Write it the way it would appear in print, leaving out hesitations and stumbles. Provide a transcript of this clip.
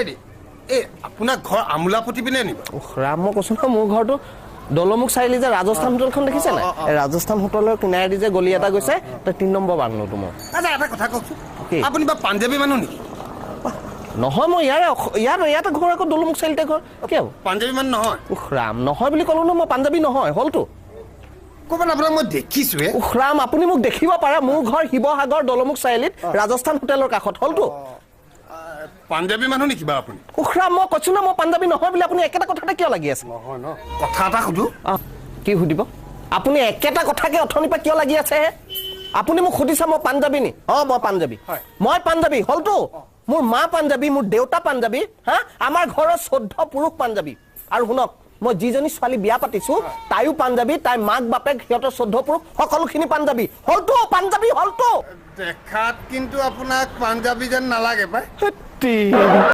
হেৰি, এই আপোনাৰ ঘৰ আমোলাপতি পিনে নিবা? ৰাম, মই কৈছো ন, মোৰ ঘৰটো দলমুখ চাৰিআলি যে ৰাজস্থান হোটেলখন দেখিছে নাই? ৰাজস্থান হোটেলৰ কিনাৰেদি যে গলি এটা গৈছে, তাৰ 3 নম্বৰ বাংলোটো মোৰ। আচ্ছা, এটা কথা কওকচোন, আপুনি বা পাঞ্জাবী মানুহ নেকি? নহয়, মই ইয়াৰে ইয়াতে ঘৰ, আকৌ দলমুখ চাৰিআলিতে ঘৰ। কিয় পাঞ্জাবী মানুহ নহয়? উখ ৰাম, নহয় বুলি ক'লো ন, মই পাঞ্জাবী নহয়। হ'লতো ক'ৰবাত আপোনাক মই দেখিছোৱে। উখ ৰাম, আপুনি মোক দেখিব পাৰে, মোৰ ঘৰ শিৱসাগৰ দলমুখ চাৰিআলিত ৰাজস্থান হোটেলৰ কাষত। হ'লতো পাঞ্জাবী মানুহ নেকি বাৰু আপুনি? উখৰাম, মই কৈছো ন মই পাঞ্জাবী নহয় বুলি, আপুনি একেটা কথাতে কিয় লাগি আছে? নহয় ন, কথা এটা সুধো। কি সুধিব? আপুনি একেটা কথাকে অথনিৰ পৰা কিয় লাগি আছে হে? আপুনি মোক সুধিছে মই পাঞ্জাবী নি? অ, মই পাঞ্জাবী, মই পাঞ্জাবী। হ'লতো মোৰ মা পাঞ্জাবী, মোৰ দেউতা পাঞ্জাবী, হা, আমাৰ ঘৰৰ 14 পুৰুষ পাঞ্জাবী। আৰু শুনক, মই যিজনী ছোৱালী বিয়া পাতিছো তাইও পাঞ্জাবী, তাইৰ মাক বাপেক সিহঁতৰ 14 পুৰুষ সকলোখিনি পাঞ্জাবী। হ'লতো পাঞ্জাবী, হ'লতো দেখাত কিন্তু আপোনাক পাঞ্জাবী যেন নালাগে পাই।